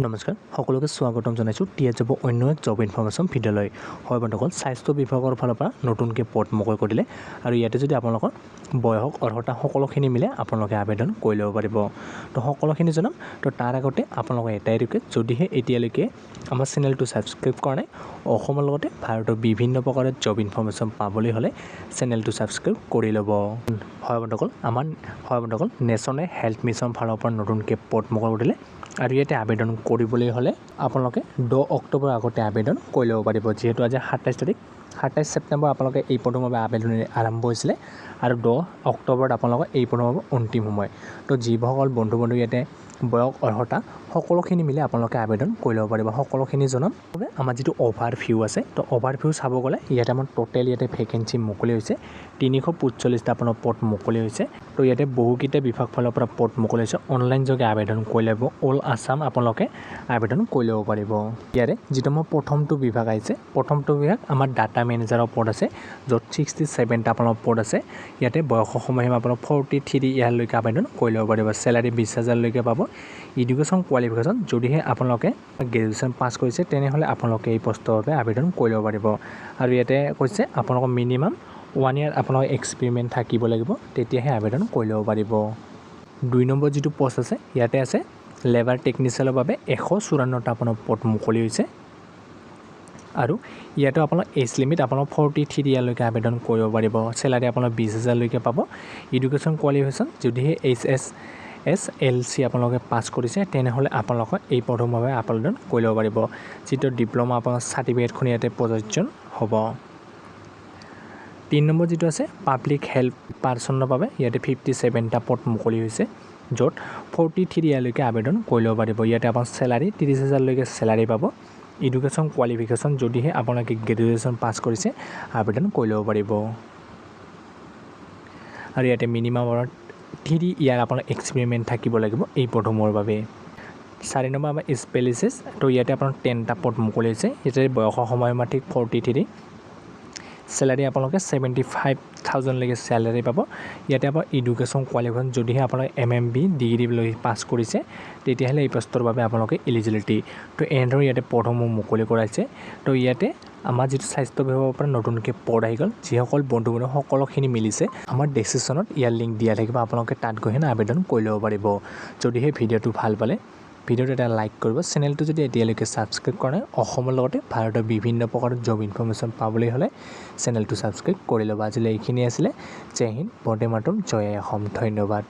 নমস্কাৰ, সকলোকে স্বাগতম জনাইছোঁ টি এছ যাব অন্য এক জব ইনফৰমেশ্যন ভিডিঅ'লৈ। হয় বন্ধুসকল, স্বাস্থ্য বিভাগৰ ফালৰ পৰা নতুনকৈ পদ মুকলি কৰি দিলে আৰু ইয়াতে যদি আপোনালোকৰ বয়স, অৰ্হতা সকলোখিনি মিলে, আপোনালোকে আবেদন কৰি ল'ব পাৰিব। তো সকলোখিনি জনাম। তো তাৰ আগতে আপোনালোকৰ এটাই ৰিকুৱেষ্ট, যদিহে এতিয়ালৈকে আমাৰ চেনেলটো ছাবস্ক্ৰাইব কৰা নাই, অসমৰ লগতে ভাৰতৰ বিভিন্ন প্ৰকাৰৰ জব ইনফৰমেশ্যন পাবলৈ হ'লে চেনেলটো ছাবস্ক্ৰাইব কৰি ল'ব। হয় বন্ধুসকল, আমাৰ হয় বন্ধুসকল, নেশ্যনেল হেল্থ মিছন ফালৰ পৰা নতুনকৈ পদ মুকলি কৰি দিলে আৰু ইয়াতে আবেদন কৰিবলৈ হ'লে আপোনালোকে 10 অক্টোবৰৰ আগতে আবেদন কৰি ল'ব পাৰিব। যিহেতু আজি 27 তাৰিখ, 27 ছেপ্টেম্বৰ আপোনালোকে এই পদৰ বাবে আবেদন আৰম্ভ হৈছিলে আৰু 10 অক্টোবৰত আপোনালোকৰ এই পদৰ বাবে অন্তিম সময়। তো যিসকল বন্ধু বান্ধৱ ইয়াতে বয়স, অৰ্হতা সকলোখিনি মিলি আপোনালোকে আবেদন কৰি ল'ব পাৰিব। সকলোখিনি জনাম। আমাৰ যিটো অভাৰ ভিউ আছে, তো অভাৰ ভিউ চাব গ'লে ইয়াতে আমাৰ ট'টেল ইয়াতে ভেকেঞ্চি মুকলি হৈছে 345টা আপোনাৰ পদ মুকলি হৈছে। তো ইয়াতে বহুকেইটা বিভাগ ফালৰ পৰা পদ মুকলি হৈছে। অনলাইন যোগে আবেদন কৰি ল'ব, অল আছাম আপোনালোকে আবেদন কৰি ল'ব পাৰিব। ইয়াৰে যিটো আমাৰ প্ৰথমটো বিভাগ আহিছে, প্ৰথমটো বিভাগ আমাৰ ডাটা মেনেজাৰৰ পদ আছে, য'ত 67টা আপোনাৰ পদ আছে। ইয়াতে বয়সৰ সময়সীমা আপোনাৰ 43 ইয়াৰলৈকে আবেদন কৰি ল'ব পাৰিব। চেলাৰী 20 হাজাৰলৈকে পাব। এডুকেশ্যন কোৱালিফিকেশ্যন, যদিহে আপোনালোকে গ্ৰেজুৱেশ্যন পাছ কৰিছে, তেনেহ'লে আপোনালোকে এই পষ্টৰ বাবে আবেদন কৰি ল'ব পাৰিব। আৰু ইয়াতে কৈছে, আপোনালোকৰ মিনিমাম ওৱান ইয়াৰ আপোনালোকৰ এক্সপেৰিমেণ্ট থাকিব লাগিব, তেতিয়াহে আবেদন কৰি ল'ব পাৰিব। 2 নম্বৰ যিটো পষ্ট আছে, ইয়াতে আছে লেবাৰ টেকনিচিয়ানৰ বাবে 154টা আপোনাৰ পদ মুকলি হৈছে আৰু ইয়াতো আপোনাৰ এজ লিমিট আপোনাৰ 43 ইয়াৰলৈকে আবেদন কৰিব পাৰিব। চেলাৰী আপোনাৰ 20 হাজাৰলৈকে পাব। এডুকেশ্যন কোৱালিফিকেশ্যন, যদিহে এইচএছএলচি আপোনালোকে পাছ কৰিছে, তেনেহ'লে আপোনালোকৰ এই পদৰ বাবে আবেদন কৰি ল'ব পাৰিব। যিটো ডিপ্ল'মা আপোনাৰ চাৰ্টিফিকেটখন ইয়াতে প্ৰযোজ্য হ'ব। 3 নম্বৰ যিটো আছে, পাব্লিক হেল্থ পাৰ্চনৰ বাবে ইয়াতে 57টা পদ মুকলি হৈছে, য'ত 43 ইয়াৰলৈকে আবেদন কৰি ল'ব পাৰিব। ইয়াতে আপোনাৰ চেলাৰী 30 হাজাৰলৈকে চেলাৰী পাব। এডুকেশ্যন কোৱালিফিকেশ্যন, যদিহে আপোনালোকে গ্ৰেজুৱেশ্যন পাছ কৰিছে, আবেদন কৰি ল'ব পাৰিব আৰু ইয়াতে মিনিমাম আপোনাৰ 3 ইয়াৰ আপোনাৰ এক্সপেৰিমেণ্ট থাকিব লাগিব এই পদসমূহৰ বাবে। 4 নম্বৰ আমাৰ স্পেচিয়েলিষ্ট। তো ইয়াতে আপোনাৰ 10টা পদ মুকলি হৈছে। ইয়াতে বয়সৰ সময়সীমা ঠিক 43, চেলাৰী আপোনালোকে 75,000লৈকে চেলাৰী পাব। ইয়াতে আপোনাৰ এডুকেশ্যন কোৱালিফিকেশ্যন, যদিহে আপোনালোকে এমএমবি ডিগ্ৰী লৈ পাছ কৰিছে, তেতিয়াহ'লে এই পষ্টৰ বাবে আপোনালোকে এলিজিবিলিটি। তো এনেদৰে ইয়াতে পদসমূহ মুকলি কৰাইছে। তো ইয়াতে আমাৰ যিটো স্বাস্থ্য বিভাগৰ পৰা নতুনকৈ পদ আহি গ'ল, যিসকল বন্ধু বান্ধৱ সকলোখিনি মিলিছে, আমাৰ ডেছক্ৰিপশ্যনত ইয়াৰ লিংক দিয়া থাকিব, আপোনালোকে তাত গৈ কিনে আবেদন কৰি ল'ব পাৰিব। যদিহে ভিডিঅ'টো ভাল পালে, ভিডিঅ'টো এটা লাইক কৰিব। চেনেলটো যদি এতিয়ালৈকে ছাবস্ক্ৰাইব কৰা নাই, অসমৰ লগতে ভাৰতৰ বিভিন্ন প্ৰকাৰৰ জব ইনফৰমেশ্যন পাবলৈ হ'লে চেনেলটো ছাবস্ক্ৰাইব কৰি ল'ব। আজিলৈ এইখিনি আছিলে। জয় হিন্দ, বন্দে মাতৰম, জয় আই অসম। ধন্যবাদ।